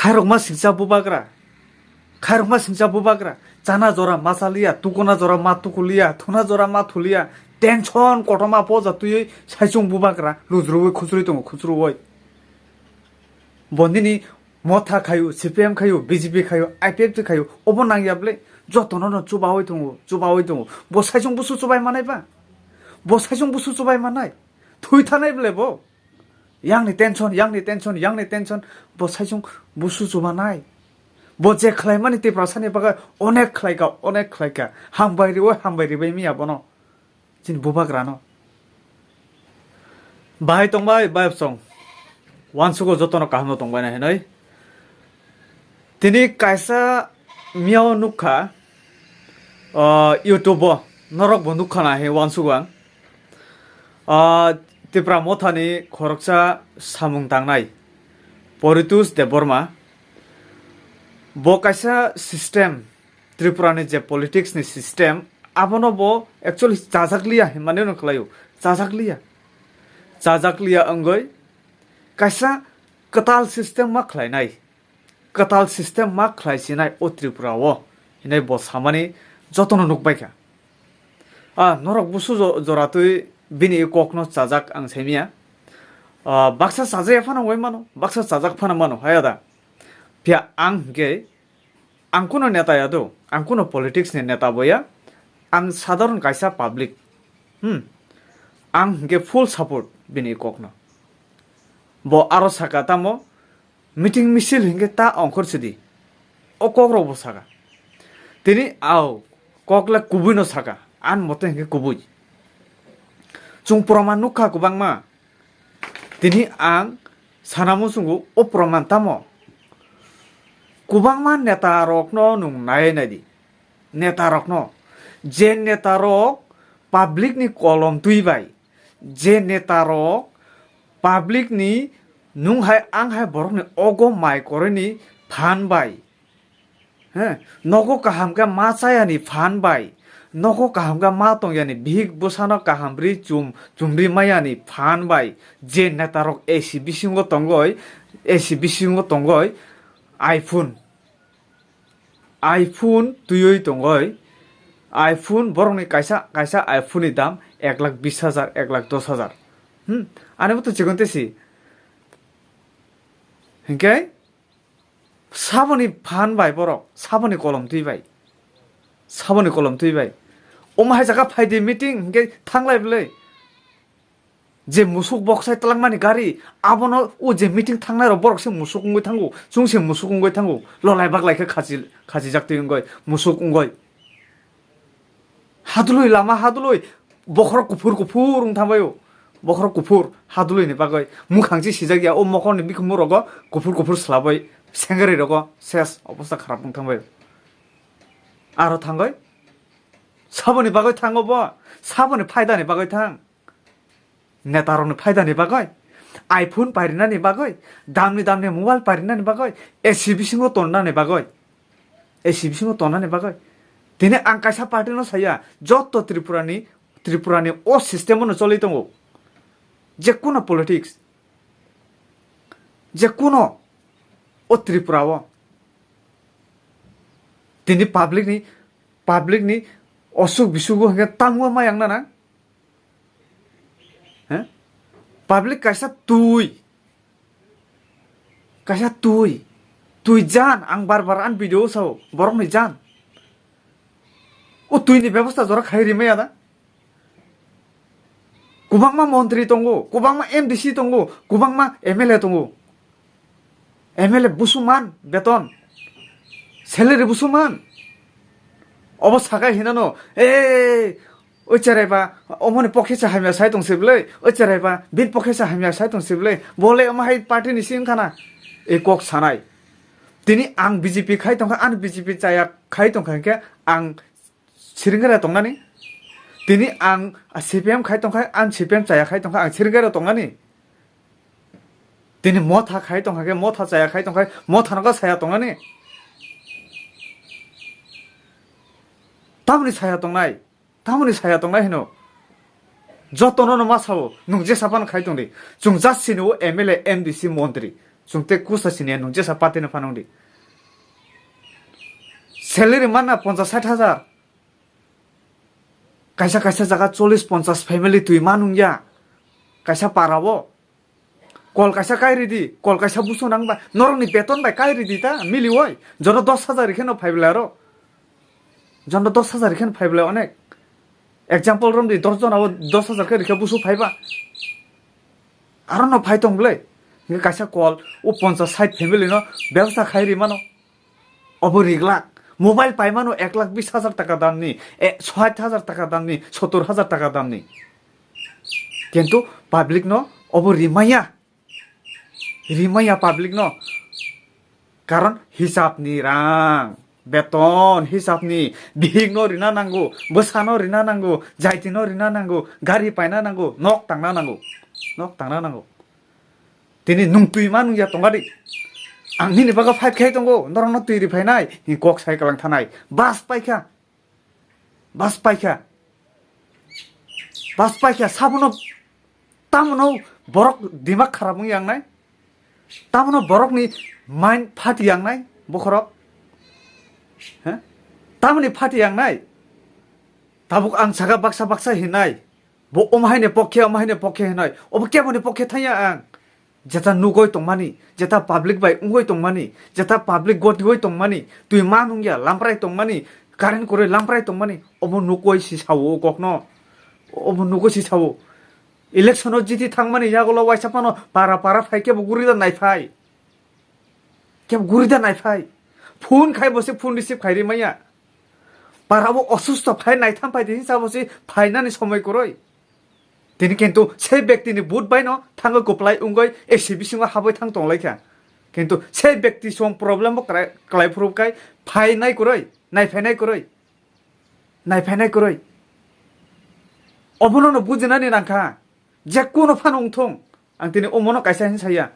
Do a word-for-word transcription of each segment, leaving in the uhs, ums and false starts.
Khairokma singcha bubagra. Khairokma singcha bubagra. Chana jora ma chaliya, tukuna jora ma tukuliya, thuna jora ma thuliya. Tension kotoma poja twiwi saichung bubagra. Lujruwi khusrwi tongo, khusruwi. Bo nini Motha khayu, C P M khayu, B J P khayu, I P F T khayu, obo nangya ble? Jotono no chubawi tongo, chubawi tongo. Bo saichung busu chubai manai ba? Bo saichung busu chubai manai? Thui thanai ble bo? Yang ni tension, yang ni tension, yang ni tension. Bo saichung busu chubanai. Bo je khlaimani Tiprasani bagwi onek khlaika, onek khlaika. Hambai riwi, hambai ribai miya bono. Chini bubagrano. Bahai tongbai, bai bosong. Wansugo jotono kaham no tongbai na hinoi. Tini kaisa miyao nukha, ah, YouTube o, norok bo nukha na he wansugo ang. Ah, Tipra Mothani khoroksa samung tangnai, Poritus Debbarma. Bo kaisa system, Tripura ni je politics ni system, abono bo actually chajak liya hinmani no khlaio, chajak liya, chajak liya wngwi kaisa kwtal system ma khlainai, kwtal system ma khlai sinai o Tripura o hinai bo samani jotono nukbaikha. Ah, norok busu jo-, joratwi bini kok no chajak ang saimia. Ah, baksa chajaya phano wngwi mano, baksa chajak phano mano, haya da? Phiya ang hwnkhe, ang kuno neta ya do, ang kuno politics ni neta bo ya, ang sadharon kaisa public. Hmm. Ang hwnkhe full support bini kok no. Bo aro saka tamo, meeting misil hwnkhe ta ongkhor sidi. O kok rok bo saka. Tini au kok le kubui no saka, an mote hwnkhe kubui. Chwng proman nukha kwbangma. Tini ang sana muchungo o proman tamo? Kwbangma neta rokno nwng nai nai di. Neta rokno. Je neta rok public ni kolom twi bai. Je neta rok public ni nwng hai ang hai borok ni ogo mai koroi ni phan bai. He, nogo kaham khe ma chayani phan bai, nogo kaham khe ma tongyani bihik bwsano kaham ri chum, chumri mayani phan bai, je netarok A C bisingo tongoi, A C bisingo tongoi, iPhone, iPhone twiwi tongoi, iPhone borokni kaisa, kaisa iPhone ni dam ek lakh bis hajar, ek lakh dos hajar. Hmm, ani bo to chikon tesi. Hinkhe, Saboni phan bai borok, saboni kolom twi bai. Saboni kolom twi bai. Omo hai jaga phai di meeting, hinkhe thanglai bwlai. Je musuk boksai twlangmani gari, abono o je meeting thangnai rok borok se musuk wngwi thango, chwng se musuk wngwi thango, lolai baglai khe khachi, khachijak twi wngwi, musuk wngwi. Hadului lama hadului, bokhorok kuphur kuphur wng thambaio. Bokhorok kuphur hadului ni bagwi mukhang chi sijak ya, o mokhor ni bikhumbu rogo kuphur kuphur slabai sengari rogo ses obostha kharap wng thambaio. Aro thangoi saboni bagwi thango bo, saboni phaida ni bagwi thang. Netarokni phaidani bagwi, iPhone pairinani bagwi, damni damni mobile pairinani bagwi, A C bisingo tonnani bagwi, A C bisingo tonnani bagwi. Tini ang kaisa party no saya, joto Tripurani, Tripurani o system no choli tongo. Jekuno politics, jekuno o Tripura o tini public ni, public ni osuk bisugo hingke tamo ma yang nana. He? Public kaisa twi. Kaisa twi. Twi jan, ang bar bar an video sao, borok ni jan. O twi ni bebosta jora khai rimaya da. Kubangma montri tongo, kubangma M D C tongo, kubangma M L A tongo. M L A busuman beton, salary busuman. Obo sakai hinano, "Ei, oi cherai ba, omoni pokhe sa hamya sai tong se bwlai, oi cherai ba, bin pokhe sa hamya sai tong se bwlai, bole omo hai party ni sing khana." E kok sanai. Tini ang B J P khai tongkha, ani B J P chaya khai tongkha hinkhe ang siringera tongnani. Tini ang C P M khai tongkha, ang C P M chaya khai tongkha, ang siringera tongnani. Tini motha khai tongkha khe, motha chaya khai tongkha, motha no saya tongnani. Tamoni saya tongnai, tamoni saya tongnai hino. Jotono no ma sao, nwng jesa phano khai tongdi. Chwng just sini o M L A, M D C, montri. Chwng tei kusa sini ya, nwng jesa party no phanang di. Salary mana ponchas sait hajar. Kaisa kaisa jaga chollish ponchas family twi manung ya. Kaisa para o. Kol kaisa kai ridi, kol kaisa busu nang ba. Norok ni beton bai kai ridi ta, mili oi. Jono dos hajar rikhe no phai bwlai aro. Jono dos hajar rikhe no phai bwlai onek. Example rom di, dos jona o dos hajar khe rikhe busu phai ba. Aro no phai tong bwlai. Hingke kaisa kol, o ponchas sait family no bebsa khai ri mano. Obo riglak. Mobile paimano ek lakh bis hajar taka damni, e, sait hajar taka damni, sottor hajar taka damni. Kintu public no obo rimaya. Rimaya public no. Karon hisab ni rang, beton hisab ni, bihik no rina nango, bwsa no rina nango, jaiti no rina nango, gari paina nango, nok tangna nango. Nok tangna nango. Tini nwng twi ma nung ya tonga di. Ang nini baga five khai tongo, norok no twi ri phainai, ni kok sai kalang thanai. Bas paikha. Bas paikha. Bas paikha, sabono tamono borok dimak kharap wng yang nai. Tamono borok ni mind phati yang nai, bokhorok. He? Tamoni phati yang nai. Tabuk ang saka baksa baksa hinai. Bo omo haino pokhe, omo haino pokhe hinoi. Obo keboni pokhe thangya ang? Jeta nugoi tongmani, jeta public bai wngoi tongmani, jeta public gotoi tongmani, twi ma nungya lamprai tongmani, current kwrwi lamprai tongmani, obo nugoi si sao o kokno. Obo nugoi si sao. Election o jiti thangmani yagulo waisa phano para para phai kebo guri da naiphai. Kebo guri da naiphai. Phone khai bo se phone receive khai ri maya. Para bo osusto phai naitham phai di hinsa bo se phainani somoi kwrwi. Tini kintu se bektini but bai no thangwi kwplai wngwi A C bisingo habwi thang tonglaikha. Kintu se bekti song problem bo kwrai, kwlai phuru kai phainai kwrwi, naiphainai kwrwi, naiphainai kwrwi. Obono no bujinani nangkha. Je kuno phano wngthung, ang tini omono kaisa hin saya.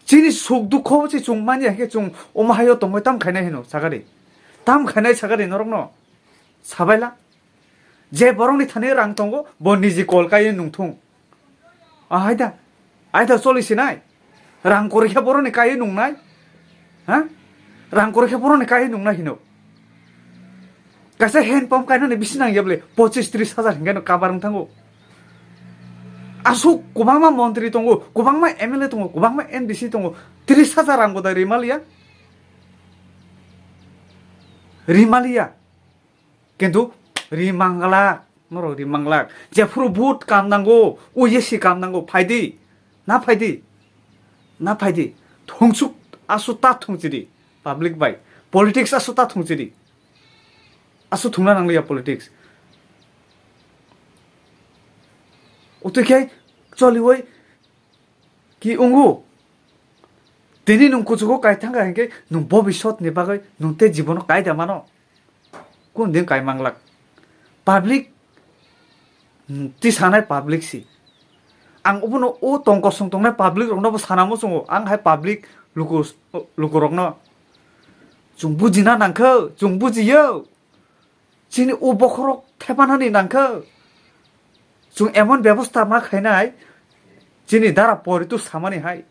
Chini suk dukho se chwng manya khe chwng omo hayo tongwi tam khainai hino sakari. Tam khainai sakari norokno. Sabaila. Je borokni thani rang tongo, bo niji kol kaiwi nungthung. Ahai da. Ai da choli sinai. Rang kwrwi khe borokni kaiwi nungnai. Ha? Rang kwrwi khe borokni kaiwi nungnai hino. Kaisa hand pump kainani bisi nang ya bole pochis tris hajar hinkheno kabar wng thango. Asuk kwbangma montri tongo, kwbangma M L A tongo, kwbangma M D C tongo. Tris hajar rang bodai rimaliya. Rimaliya. Kintu ri manglak, norok ri manglak. Jephuru vote kam nango, O S C kam nango, phaidi. Na phaidi. Na phaidi. Thungsuk asu ta thungchidi. Public bai. Politics asu ta thungchidi. Asu thungna nangliya politics. Utwi khe choliwoi ki ungu. Tini nung kuchugo kaithang ka hinkhe nung bobisot ni bagwi nung tei jibono kaida mano. Kun din kai manglak. Public, hmm, ti sanai public si. Ang obono o tong kosong tongnai public rokno bo sana muchungo. Ang hai public luku, luku rokno. Chwng bujina nangkho, chwng bujiyo. Chini o bokhorok thepanani nangkho. Chwng emon bebosta ma khainai, chini dara poritu samani hai.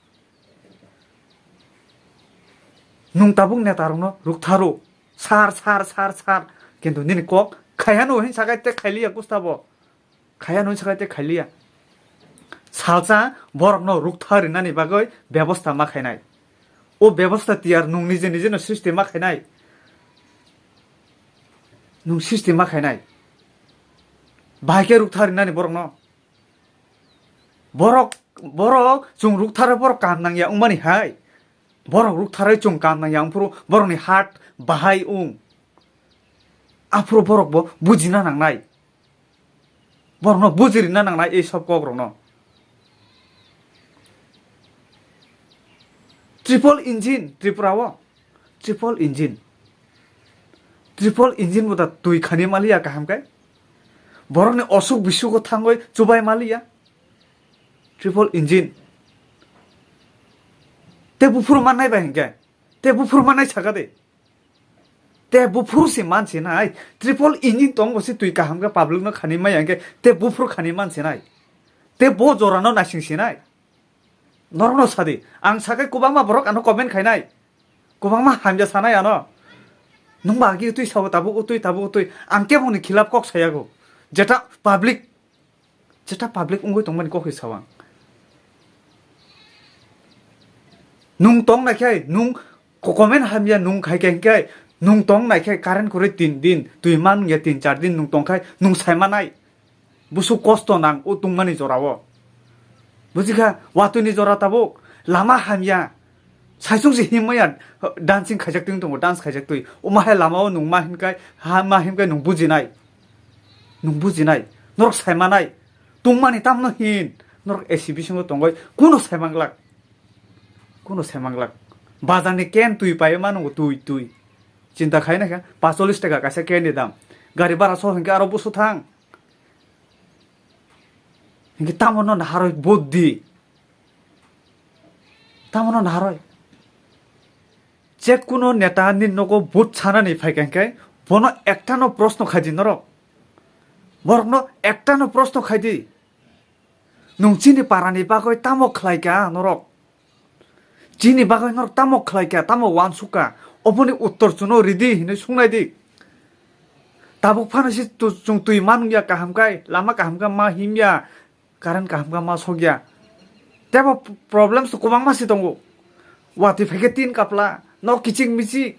Nung tabuk neta rokno ruktharo. Sar, sar, sar, sar. Kintu nini kok khayano hin sakai te khailiya kusta bo. Khayano hin sakai te khailiya. Salsa borokno rukthar rinani bagwi bebosta ma khainai. O bebosta tiyar nung nije nije no sristi ma khainai. Nung sristi ma khainai. Bahai khe rukthar rinani borokno. Borok, borok chwng rukthar borok kaham nangya wngmani hai. Borok rukthar chwng kaham nangya wngphuru borokni heart bahai wng. Aphuru borok bo bujina nangnai. Borokno bujirina nangnai ei sob kokrokno. Triple engine Tripura o. Triple engine. Triple engine bo da twi khani maliya kaham khe. Borokni osuk bisugo thangwi chubai maliya. Triple engine. Te buphuru mannai bai hinkhe. Te buphuru mannai saka de. Te buphuru se man sinai. Triple engine tong bo se twi kaham khe public no khani maya hinkhe. Te buphuru khani man sinai. Te bo jora no naising sinai. Norokno sadi. Ang sakai kwbangma borok ano comment khainai. Kwbangma hamya sanai ano. Nwng ba agi utwi sabo tabuk utwi tabuk utwi. Ang kebo ni khilap kok sayago. Jeta public, jeta public wngwi tongmani kok hi sawang. Nwng tong nai khe, nwng ko-, comment hamya nwng khai khe hwnkhe, nwng tong nai khe current kwrwi tin din, twi man ya tin char din nwng tong khai, nwng sai manai. Busuk kosto nang o tungmani jorao. Bujikha, watwini jora tabuk, lama hamya. Saisung se himya, dancing khaijak twi tongo, dance khaijak twi. Omo hai lama o nwng ma hinkai, ha ma hinkai nwng bujinai. Nwng bujinai. Norok sai manai. Tungmani tamno hin. Norok A C bisingo tongoi. Kuno sai manglak. Kuno sai manglak. Bazar ni can twi pai ma nungo twi twi. Chinta khai na kha, pacholis taka kaisa can ni dam. Gari bara so hinkhe aro busu thang. Hinkhe tamo no naharoi buddi. Tamo no naharoi. Je kuno neta ni nogo vote sanani phai kha hinkhe bono ekta no proshno khai di norok. Borok no ekta no proshno khai di. Nwng chini para ni bagwi tamo khlai kha norok? Chini bagwi norok tamo khlai kha, tamo uansuk kha? Oboni uttor chuno ridi hinwi sungnai di. Tabuk phano se tu-, chwng twi manung ya kaham khai, lama kaham khe ma him ya, current kaham khe ma sok ya. Tebo p-, problems to kwbangma se tongo. Watwi phai khe tin kapla, nok kichik michik.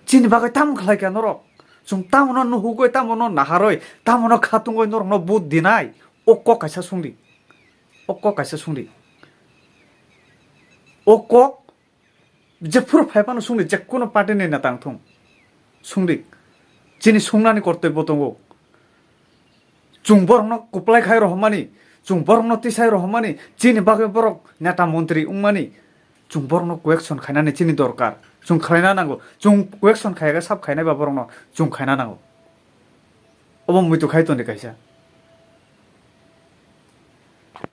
Chini bagwi tamo khlai kha norok? Chwng tamo no nuhugwi, tamo no naharwi, tamo no khatungwi norok no vote dinai? O kok kaisa sungdi. O kok kaisa sungdi. O kok jephuru phai phano sungdi, je kuno party ni neta wng thung. Sungdi. Chini sungnani kortobbo tongo. Chwng borokno kwplai khai rohormani, chwng borokno tisai rohormani, chini bagwi borok neta montri wngmani, chwng borokno question khainani chini dorkar. Chwng khlaina nango. Chwng question khaiya khe sab khainai ba borokno chwng khaina nango. Obo muitu khai tongdi kaisa.